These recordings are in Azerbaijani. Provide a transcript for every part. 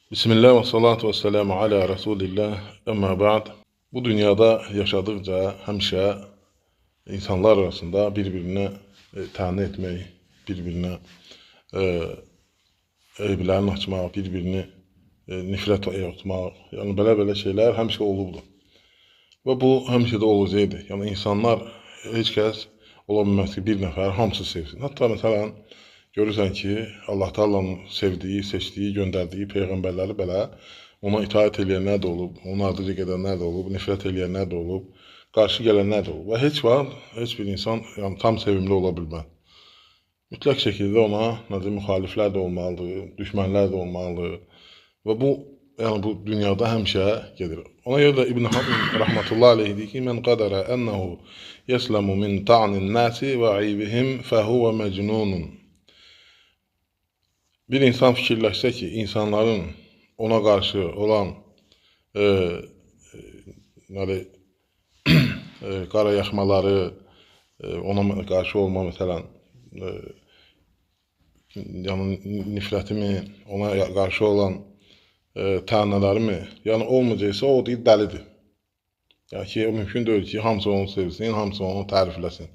Bismillah və salatu və selamu alə Rasulillah, əmmə ba'd. Bu dünyada yaşadıqca həmişə insanlar arasında bir-birinə tənə etmək, bir-birinə eyiblərini açmaq, bir-birini nifrət oyatmaq, yəni belə-belə şeylər həmişə olubdur. Və bu həmişə də olacaqdır. Yəni insanlar, heç kəs ola bilməz ki, bir nəfər hamısı sevsin. Hətta məsələn, görürsən ki, Allah Taala'nın sevdiyi, seçdiyi, göndərdiyi peyğəmbərləri belə ona itaət eləyənlər də olub, onun ardıca gedənlər də olub, nifrət eləyənlər də olub, qarşı gələnlər də olub. Və heç vaxt heç bir insan yəni, tam sevimli ola bilməz. Mütləq şəkildə ona nədir, müxaliflər də olmalıdır, düşmənlər də olmalıdır. Və bu, yəni bu dünyada həmişə gedir. Ona görə də İbn Hazm rəhmətullah aleyhi deyir ki, "Mən qədərə ənəhu yesləmu min ta'nin nasi və aybihim fəhuve mecnunun." Bir insan fikirləşsə ki, insanların ona qarşı olan qara yaxmaları, ona qarşı olma məsələn, yəni nifrətimi, ona qarşı olan tənələrimi, yəni olmayacaqsa o deyir dəlidir. Yəni ki, o mümkün deyil ki, hamısı onu sevsin, hamısı onu tərifləsin.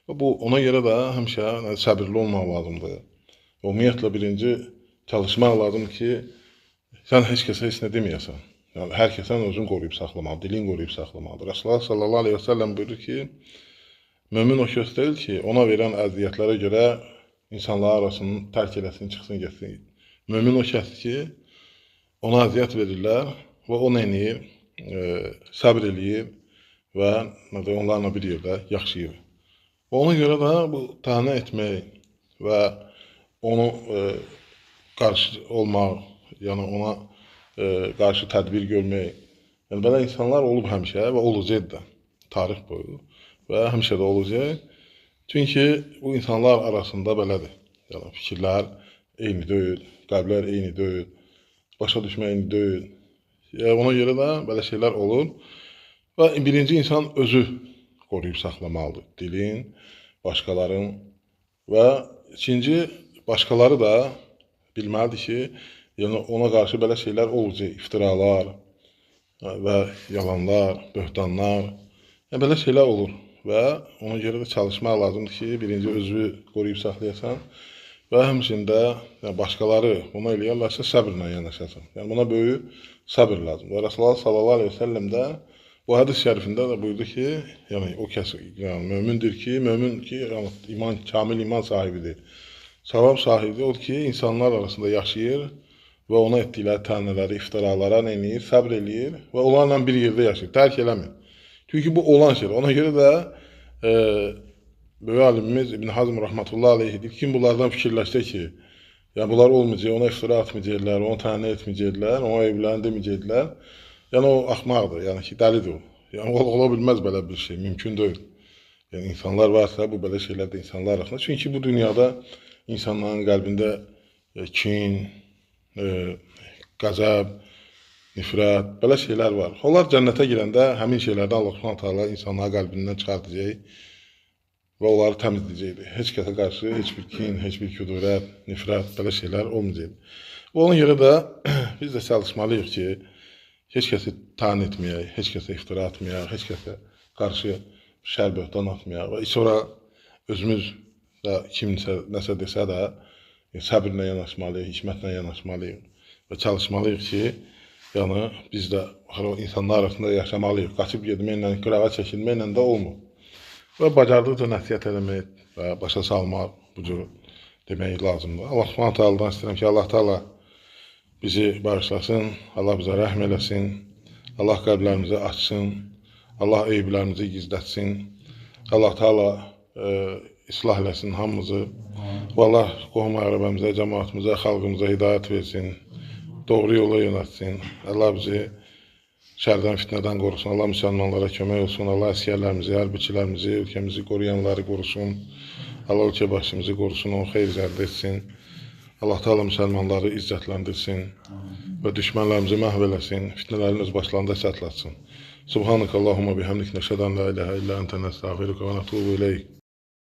Və bu ona görə də həmişə səbirli olmaq lazımdır. Ümumiyyətlə birinci çalışmaq lazımdır ki, sən heç kəsə heç nə deməyəsən. Yəni hər kəsən özünü qoruyub saxlamalı, dilini qoruyub saxlamalıdır. Rasulullah sallallahu aleyhi və səlləm buyurur ki, mömin o kəs deyil ki, ona verən əziyyətlərə görə insanlar arasını tərk eləsin, çıxsın, getsin. Mömin o kəsdir ki, ona əziyyət verirlər və o nə eləyir? Səbr eləyir və onlarla bir yerdə yaşayır. Və ona görə də bu tənə etmək və onu qarşı olmaq, yəni ona qarşı tədbir görmək, yəni belə insanlar olub həmişə və olacaq da tarix boyu və həmişə də olacaq. Çünki bu insanlar arasında belədir. Yəni fikirlər eyni deyil, qəlblər eyni deyil, başa düşmə eyni deyil. Yəni, ona görə də belə şeylər olur. Və birinci insan özü qoruyub saxlamalıdır. Dilin, başqaların və ikinci, başqaları da bilməlidir ki, yəni ona qarşı belə şeylər olacaq, iftiralar və yalanlar, böhtanlar, yəni belə şeylər olur və ona görə də çalışmaq lazımdır ki, birinci özü qoruyub saxlayasan və həmçində yəni başqaları buna eləyərlərsə səbirlə yanaşasan. Yəni buna böyük səbir lazımdır. Və Rasulullah sallallahu aleyhi və səlləm də bu hədis şərifində də buyurdu ki, yəni o kəs yəni, mömindir ki, mömin ki, yəni, iman, kamil iman sahibidir. Savab sahibi odur ki, insanlar arasında yaşayır və ona etdikləri tənələri, iftiralara nə eləyir, səbr eləyir və onlarla bir yerdə yaşayır, tərk eləmir. Çünki bu olan şeydir. Ona görə də böyük alimimiz İbn Hazm rəhmətullah aleyhi deyir, kim bunlardan fikirləşsə ki, yəni bunlar olmayacaq, ona iftira atmayacaqlar, ona tənə etməyəcəklər, ona evlərini deməyəcəklər, yəni o axmaqdır, yəni ki, dəlidir o. Yəni ola bilməz belə bir şey, mümkün deyil. Yəni insanlar varsa, bu belə şeylər də insanlar arasında. Çünki bu dünyada insanların qəlbində kin, qəzəb, nifrət, belə şeylər var. Onlar cənnətə girəndə həmin şeylərdən Allah Subhanahu taala insanların qəlbindən çıxardacaq və onları təmizləyəcəkdir. Heç kəsə qarşı heç bir kin, heç bir küdurət, nifrət, belə şeylər olmayacaqdır. Və ona görə də biz də çalışmalıyıq ki, heç kəsi tən etməyək, heç kəsə iftira atmayaq, heç kəsə qarşı şər böhtan atmayaq və sonra özümüz da kimsə nəsə desə də səbirlə yanaşmalıyıq, hikmətlə yanaşmalıyıq və çalışmalıyıq ki, yəni biz də insanlar arasında yaşamalıyıq. Qaçıb getməklə, qırağa çəkilməklə də olmur. Və bacardıqca nəsihət eləmək və başa salmaq bu cür demək lazımdır. Allah Subhanahu Taala'dan istəyirəm ki, Allah Taala bizi bağışlasın, Allah bizə rəhm eləsin, Allah qəlblərimizi açsın, Allah eyiblərimizi gizlətsin, Allah Taala islah eləsin hamımızı və Allah qohum əqrəbəmizə, cəmaatımıza, xalqımıza hidayət versin, doğru yola yönəltsin. Allah bizi şərdən, fitnədən qorusun, Allah müsəlmanlara kömək olsun, Allah əsgərlərimizi, hərbiçilərimizi, ölkəmizi qoruyanları qorusun, Allah ölkə başçımızı qorusun, onu xeyir zərdə etsin. Allah Teala müsəlmanları izzətləndirsin və düşmənlərimizi məhv eləsin, fitnələrin öz başlarında çatlatsın. Subhanəkallahumma bihamdik, nəşədən la ilahə illə əntə nəstəğfiruka və nətubu ileyk.